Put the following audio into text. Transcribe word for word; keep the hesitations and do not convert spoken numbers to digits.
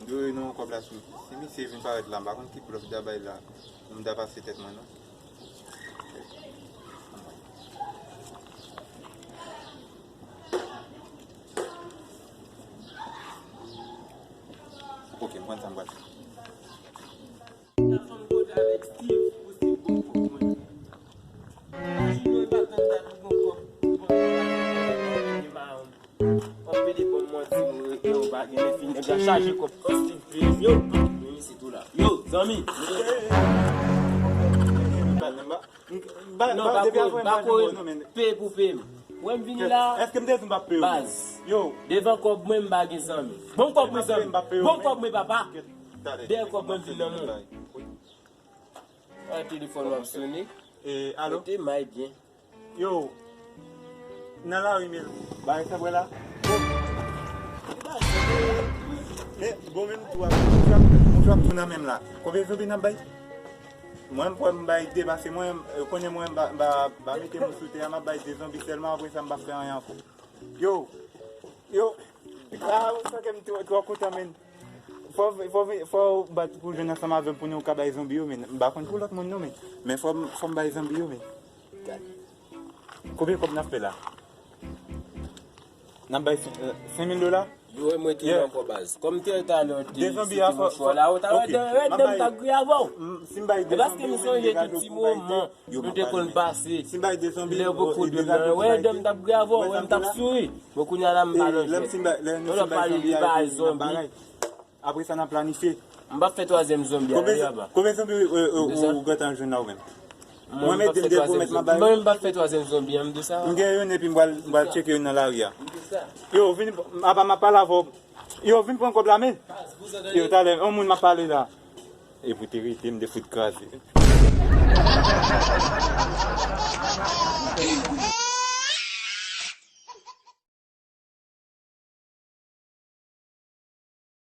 Yo, yo, non, kòb la sou. Si misye vin parèt la, m pa konn ki prèv m ta bay la. Pou m ta pase tèt mwen, non. Ok, m konn sa m pral fè. Gason m kote avèk Steve pou Steve bon kòb mwen. Junior pa tann dat pou bon kòb, pou bon kòb. W ap pede ban m manti, mwen rete yo pa gen fi nèg la chaje kòb. Yo, yo, zanmi. Non, pa kore, pa kore. Peye pou peye m. Wè m vini la. Èske m te di m p ap peye w? Baz. Yo. Devan kòb mwen, m pa gen zanmi. Bon kòb mwen, zanmi. Bon kòb mwen, papa. Dèyè kòb mwen, m vin nan men w. A, telefòn w ap sone. E, alo? Kote may byen. Yo, nan lari men. Bagay sa bwè la. Bon. Men, bon, menm tou ap, tou ap, tou ap tou nan menm la. Konbyen zonbi n ap bay? Mwen, m kwè m bay de, paske mwen, yo konnen mwen, m ba, m ba, ba mete moun sou tè a, m ap bay de zonbi sèlman, apre sa, m pa fè anyen ankò. Yo, yo, a, ou sa ke m twò, twò kontan, men. Fò, fò, fò w bat pou jwenn ansanm avè m pou nou ka bay zonbi yo, men. M pa konn pou lòt moun, non, men. Men fò m, fò m bay zonbi yo, men. Gad. Konbyen kòb n ap fè la? N ap bay sen-, euh, senk mil dola? Yo, mwen te ankò baz. Kòm te talè, te, de zonbi a, fò, fò, la, ou ta wè, ok, rèd, m ap bay, m ap bay, m t ap gri avè w. Si m bay de zonbi, ou vin de gado pou bay de. Yo, nou te konn pase. Si m bay de zonbi, lè yo poko de mwen, wè, dèm t ap gri avè w, wè, m t ap souri. Bon, kounye a la, m pa nan jwèt. Lè nou fin bay zonbi a, epi n ap bagay. Apre sa, n ap planifye. M p ap fè twazyèm zonbi a, aba. Konbyen zonbi, euh, euh, ou gentan jwenn la ou menm? Mwen, m ap fè twazyèm zonbi a, m di sa. M gen youn, epi m pral, m pral tcheke youn nan lari a. Yo, vin, apa m ap pale avè w. Yo, vin pran kòb la, men. Yo, talè, yon moun m ap pale la. E pou te rete, m te fout kraze.